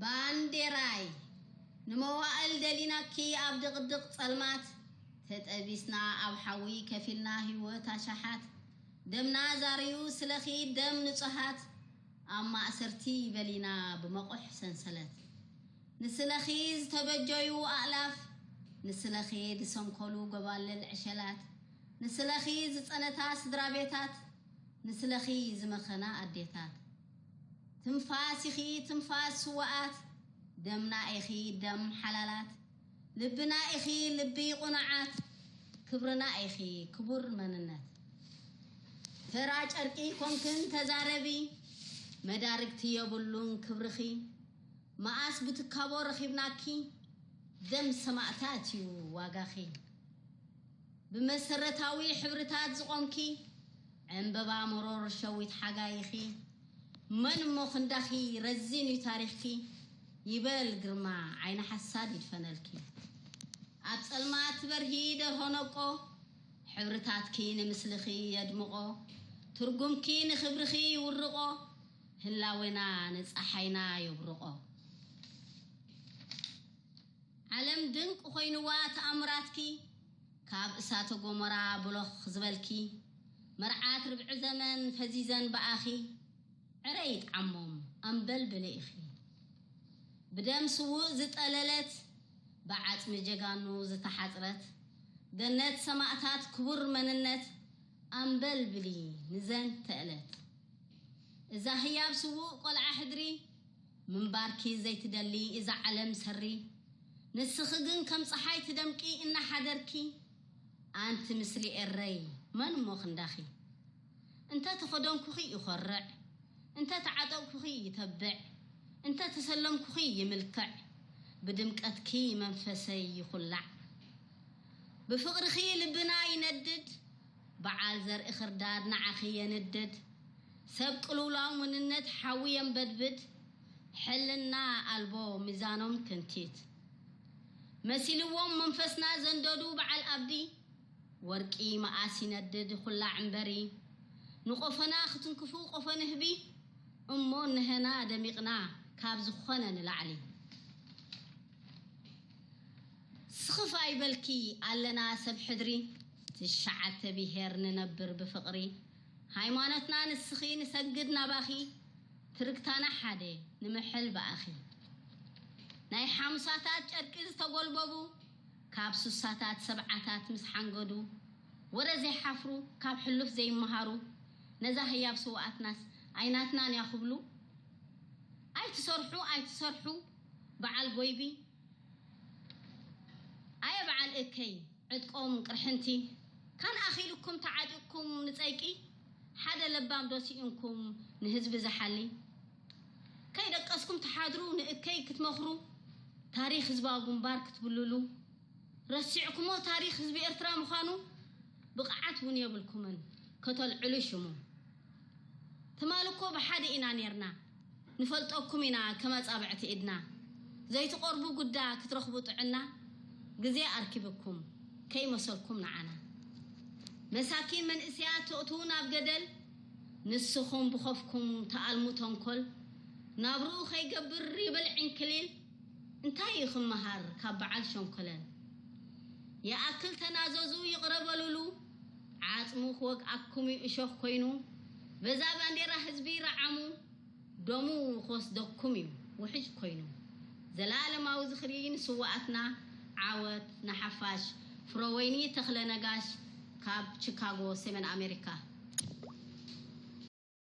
ባንዴራይ፣ ንመዋእል ደሊናኪ ኣብ ድቕድቕ ጸልማት፣ ተጠቢስና ኣብ ሓዊ ከፊልና ህይወት ኣሻሓት፣ ደምና ዛርዩ ስለኺ ደም ንጹሃት፣ ኣብ ማእሰርቲ በሊና ብመቑሕ ሰንሰለት። ንስለኺ ዝተበጀዩ ኣእላፍ፣ ንስለኺ ዝሰንከሉ ጎባልል ዕሸላት፣ ንስለኺ ዝጸነታ ስድራ ቤታት፣ ንስለኺ ዝመኸና ኣዴታት። ትንፋስ ኢኺ ትንፋስ ስዋኣት፣ ደምና ኢኺ ደም ሓላላት፣ ልብና ኢኺ ልቢ ቁኑዓት፣ ክብርና ኢኺ ክቡር መንነት። ተራ ጨርቂ ኮንክን ተዛረቢ፣ መዳርግቲ የብሉን ክብርኺ። መኣስ ብትካቦ ረኺብናኪ፣ ደም ሰማእታት እዩ ዋጋኺ። ብመሰረታዊ ሕብርታት ዝቖምኪ፣ ዕምበባ መሮር ሸዊት ሓጋይኺ። መን እሞ ክንዳኺ ረዚን እዩ ታሪኽኪ፣ ይበል ግርማ ዓይኒ ሓሳድ ይድፈነልኪ። ኣብ ጸልማት ትበርሂ ደርሆ ነቆ፣ ሕብርታትኪ ንምስልኺ የድምቖ። ትርጉምኪ ንኽብርኺ ይውርቖ፣ ህላዌና ንጸሓይና የብርቖ። ዓለም ድንቅ ኮይንዋ ተኣምራትኪ፣ ካብ እሳተ ጎመራ ብሎኽ ዝበልኪ፣ መርዓት ርብዒ ዘመን ፈዚዘን ብኣኺ፣ ዕረ ይጥዓሞም ኣምበል ብልኢኺ። ብደም ስዉእ ዝጠለለት፣ ብዓጽሚ ጀጋኑ ዝተሓጽረት፣ ገነት ሰማእታት ክቡር መንነት፣ ኣምበል ብሊ ንዘን ተእለት። እዛ ህያብ ስዉእ ቆልዓ ሕድሪ፣ ምንባርኪ ዘይትደሊ እዛ ዓለም ሰሪ፣ ንስኺ ግን ከም ጸሓይ ትደምቂ እናሓደርኪ፣ ኣንቲ ምስሊ ኤረይ መን እሞ ክንዳኺ። እንተ ተኸደንኩኺ ይኾርዕ፣ እንተ ተዓጠቕኩኺ ይተብዕ፣ እንተ ተሰለምኩኺ ይምልክዕ፣ ብድምቀትኪ መንፈሰይ ይኹላዕ። ብፍቕርኺ ልብና ይነድድ፣ በዓል ዘርኢ ኽርዳድ ንዓኺ የንድድ። ሰብ ቅልውላው ምንነት ሓዊ የንበድብድ፣ ሕልና ኣልቦ ሚዛኖም ክንቲት። መሲልዎም መንፈስና ዘንደዱ በዓል ኣብዲ፣ ወርቂ መኣስ ይነድድ ኹላዕ እምበሪ። ንቆፈና ክትንክፉ ቆፈ ንህቢ፣ እሞ እንሀና ደሚቕና ካብ ዝኾነ ንላዕሊ። ስኽፍ ኣይበልኪ ኣለና ሰብ ሕድሪ፣ ትሽዓተ ብሄር ንነብር ብፍቕሪ። ሃይማኖትና ንስኺ ንሰግድ ናባኺ፣ ትርግታና ሓደ ንምሕል ብኣኺ። ናይ ሓሙሳታት ጨርቂ ዝተጎልበቡ፣ ካብ ሱሳታት ሰብዓታት ምስ ሓንገዱ፣ ወረ ዘይሓፍሩ ካብ ሕሉፍ ዘይመሃሩ፣ ነዛ ህያብ ስውኣትናስ ኣይናትናን እያ ክብሉ። ኣይትሰርሑ ኣይትሰርሑ በዓል ጎይቢ፣ ኣየ በዓል እከይ ዕጥቆም ቅርሕንቲ፣ ካን ኣኺሉኩም ተዓጢቕኩም ንጸይቂ፣ ሓደ ለባም ዶ ስኢንኩም ንህዝቢ ዝሓሊ። ከይደቀስኩም ትሓድሩ ንእከይ ክትመኽሩ፣ ታሪኽ ህዝባዊ ግንባር ክትብልሉ፣ ረሲዕኩሞ ታሪኽ ህዝቢ ኤርትራ ምዃኑ ብቕዓት እውን የብልኩምን ከተልዕሉ ሽሙ። ትማል እኮ ብሓደ ኢና ኔርና፣ ንፈልጠኩም ኢና ከም ኣጻብዕቲ ኢድና። ዘይትቐርቡ ጉዳ ክትረኽቡ ጥዕና፣ ግዜ ኣርኪብኩም ከይመሰልኩም ንዓና። መሳኪን መንእሰያት ተእትዉ ናብ ገደል፣ ንስኹም ብኸፍኩም ተኣልሙ ተንኮል፣ ናብርኡ ከይገብር ይብል ዕንክሊል። እንታይ እዩ ክመሃር ካብ በዓል ሸንኮለል? ይኣክል ተናዘዙ ይቕረ በሉሉ፣ ዓጽሙ ክወግኣኩም እዩ እሾኽ ኮይኑ፣ በዛ ባንዴራ ህዝቢ ረዓሙ፣ ደሙ ክወስደኩም እዩ ውሕጅ ኮይኑ። ዘላለማዊ ዝኽሪ ንስውኣትና፣ ዓወት ንሓፋሽ። ፍረወይኒ ተኽለ ነጋሽ ካብ ቺካጎ ሰሜን ኣሜሪካ።